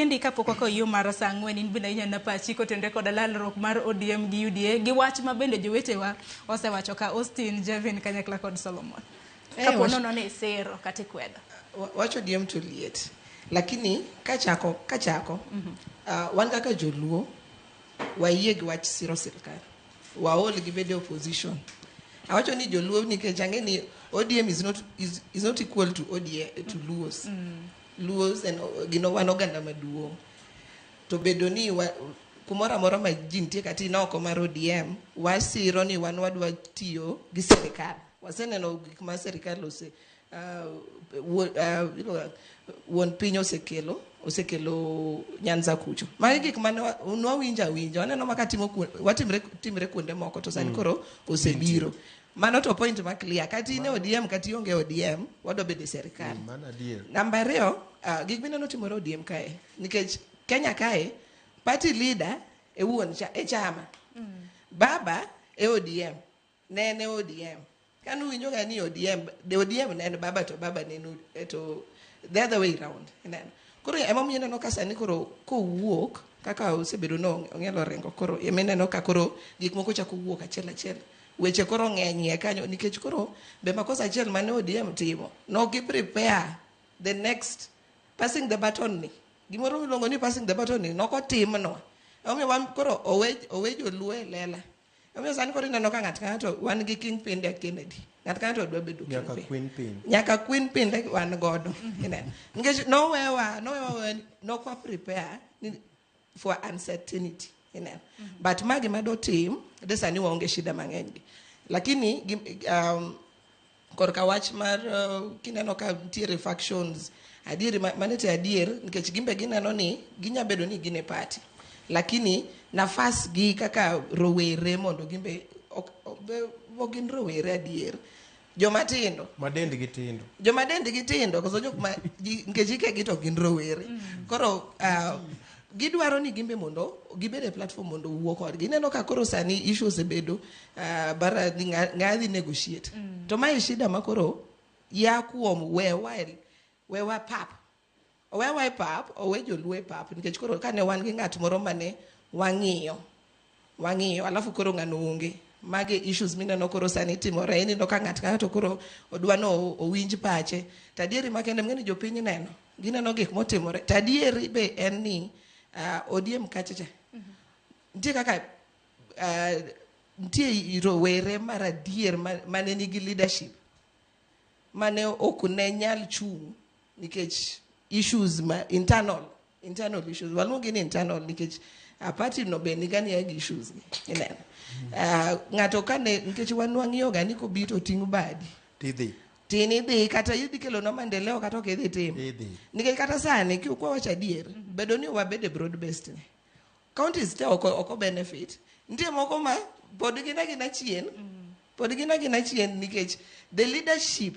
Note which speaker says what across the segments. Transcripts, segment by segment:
Speaker 1: Wendi kapok wakawo yo mar saa 4, in bende inyalo pachi kotenore koda lalruok mar ODM gi UDA gi wach ma bende jowetewa osewacho ka Austin, Jevin kanyakla kod Solomon. Kapo nono ni isiro kata ikwedo.
Speaker 2: Wach ODM to liet. Lakini kachako wan kaka joluo wayie gi wach siro sirkal. Waol gi bedo e opposition. Awacho ni joluo nikech ang'e ni ODM is not equal to ODM, to Luos. Luos en gino, wan oganda maduong'. To bedo ni kumoro amora ma ji nitie kata in oko mar ODM, wasiro ni wan wadwa tiyo gi sirikal. Waseneno gik ma sirikal ose wuon piny osekelo Nyanza kucho. Magi gik mane nwawinjo awinja, waneno maka timo watimre timre kuonde moko to sani koro osebiro. Mano to point ma clear. Kata in e ODM kata ionge ODM, wadwa bedo e sirikal.
Speaker 3: Mano adier.
Speaker 2: Namba 2, gik mineno timore ODM kae, nikech Kenya kae, party leader e wuon e chama. Baba e ODM, ne en e ODM. Kanu winjo ga ni ODM, the ODM ne en baba to baba ne en to the other way round. Ineno. Koro emomiyo ineno ka sani koro kowuok kaka osebedo no ong'elo Orengo, koro emineno ka koro gik moko chako wuok achiel achiel. Weche koro ng'eny iye kanyo nikech koro be makosa achiel mane ODM timo, nok gi prepare the next passing the baton ni. Gimoro miluongo ni passing the baton ni nok otimnwa. Emomiyo wan koro owe joluo e lela. Emomiyo sani koro ineno ka ng'ato ka ng'ato wan gi kingpin de Kennedy. Ng'ato ka ng'ato dwa bedo
Speaker 3: Nyaka
Speaker 2: kingpin.
Speaker 3: queen pin.
Speaker 2: Nyaka queen pin de wan godo. Ineno. Nikech nowewa nok wa prepare ni for uncertainty. Ineno. But ma gima dotim, de sani waonge shida mang'eny gi. Lakini korka wach mar kineno ka nitiere factions, adier mano te adier nikech gimbe gineno ni ginya bedo ni gin e party, lakini nafas gi kaka rowere mondo gimbe ok gin rowere adier, joma tindo.
Speaker 3: Ma dendgi tindo.
Speaker 2: Joma dendgi tindo koso jok ma nikech hikegi to gin rowere. Koro gidwaro ni gimbe mondo gibed e platform mondo owuo kodgi. Ineno ka koro sani issue osebedo bara ni ng'a dhi negotiate. To mae shida ma koro ya kuom wewa pap, owewa e pap, owe joluo e pap, nikech koro kane wan gi ng'at moro mane wang'iyo alafu koro ng'ano onge. Magi issues mineno koro sani timore. Ineno ka ng'at ka ng'ato koro odwa no owinj pache. To adieri makende mng'eni jopiny neno, gineno gik motimore. To adieri be en ni ODM kacha cha nitie kaka nitie rowere mar adier mane nigi leadership mane ok ne nyal chung' nikech issues ma internal issues, waluongi ni internal, nikech a party no be niga niya gi issues gi. Ineno, ng'ato kane nikech wan wang'iyo ga ni kobi to ting' badi.
Speaker 3: Tidhi.
Speaker 2: Tin idhi kata idhi kelonwa maendeleo kata ok idhi timo.
Speaker 3: Idhi.
Speaker 2: Nikech kata sani kwa wacho adier, bedo ni wabede broad based ni counties te ok benefit. Nitie moko ma pod gin agina chien, pod gin agina chien nikech the leadership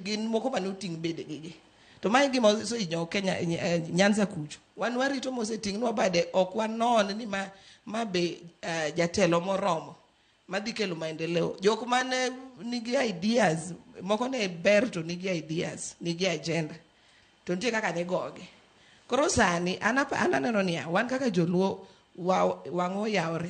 Speaker 2: gin moko mane oting' bedegi gi. To mae gima osehinyo Kenya, Nyanza kucho. Wan warito moseting'nwa bade, ok wanon ni ma be jatelo moromo madhi kelo maendeleo. Jok mane nigi ideas moko ne ber, to nigi ideas, nigi agenda, to nitie kaka ne gogi. Koro sani an aneno niya, wan kaka joluo wang'wa oyawre,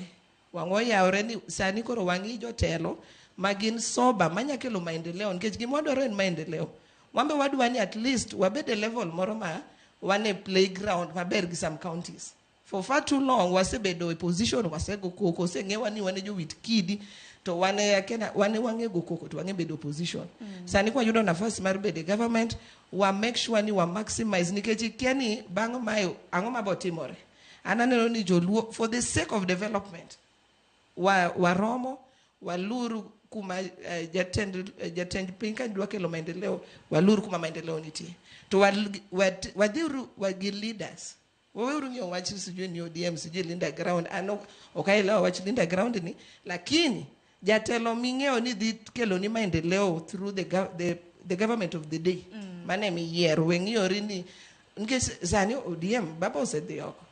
Speaker 2: wang'wa oyawre ni sani koro wang'i jotelo ma gin sober manya kelo maendeleo, nikech gima wadwaro en maendeleo. Wan be wadwa ni at least wabed e level moro ma wan e playground maber gi some counties. For far too long wasebedo e position, wasego koko, oseng'ewa ni wan e jowit kidi, to wan e Kenya, wan e wang'e go koko to wang'e bedo opposition. Sani kwayudo nafas mar bedo e government, wa make sure ni wa maximize, nikech ikia ni bang' mae ang'o mabo timore. An aneno ni joluo, for the sake of development, wa waromo waluru kuma jatend piny ka dwa kelo maendeleo, walur kuma maendeleo nitie, to wadhiuru gi leaders. Waweuru ng'iyo wach sijui ni ODM, sijui Linda Ground. An ok aelewa wach Linda Ground ni, lakini jatelo ming'eyo ni dhi kelo ni maendeleo through the government of the day, mane miyiero. We ng'iyori ni nikech sani ODM baba osedhi oko.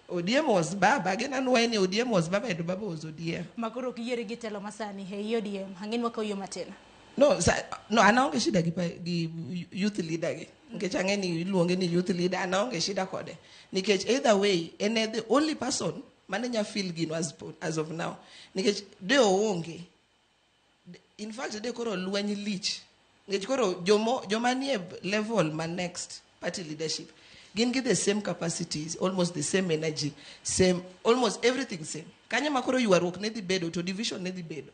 Speaker 2: ODM was baba gin anwaye ni ODM was baba and baba was ODM.
Speaker 1: Makoro ok yieri gi telo masani e ODM. Ang'e ni wakaw yo matin.
Speaker 2: No, no, an aonge shida gi youth leader gi. Nikech ang'e ni iluonge ni youth leader, an aonge shida kode. Nikech either way, en e the only person mane nya feel gino as of now. Nikech de oonge. In fact, de koro lweny lich. Nikech koro joma nie level ma next party leadership gin gi the same capacities, almost the same energy, same, almost everything same. Kanyo ma koro ywaruok ne dhi bedo to division ne dhi bedo.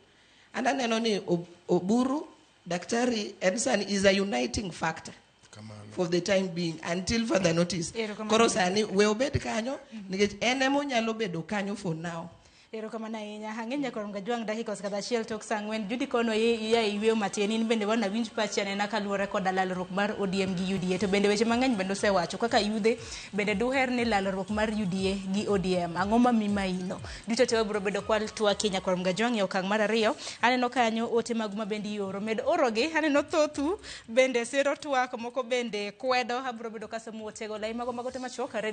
Speaker 2: And aneno ni Oburu, daktari, en sani is a uniting factor
Speaker 3: Kamano.
Speaker 2: for the time being until further notice.
Speaker 1: Erokamano.
Speaker 2: Koro sani we obed kanyo nikech en ema onyalo bedo kanyo for now.
Speaker 1: Erokamano ahinya. Ang'e nyakoro Mgajwang' dakika osekadho 1 tok saa 4. Judy kono iya iwuoyo matin, in bende wana winj pachi anena kaluwore koda lalruok mar ODM gi UDA. To bende weche mang'eny bende osewacho kaka yudhe bende duher ni lalruok mar UDA gi ODM. Ang'o ma mi maino? Duto te wabiro bedo kwa twaki nyakwar Mgajwang' e okang' mar 2. Aneno kanyo ote magu ma bende ioro. Med orogi, aneno thothu bende siro twak, moko bende kwedo. Abiro bedo kasomo otego lai mago mago te machuok. Arede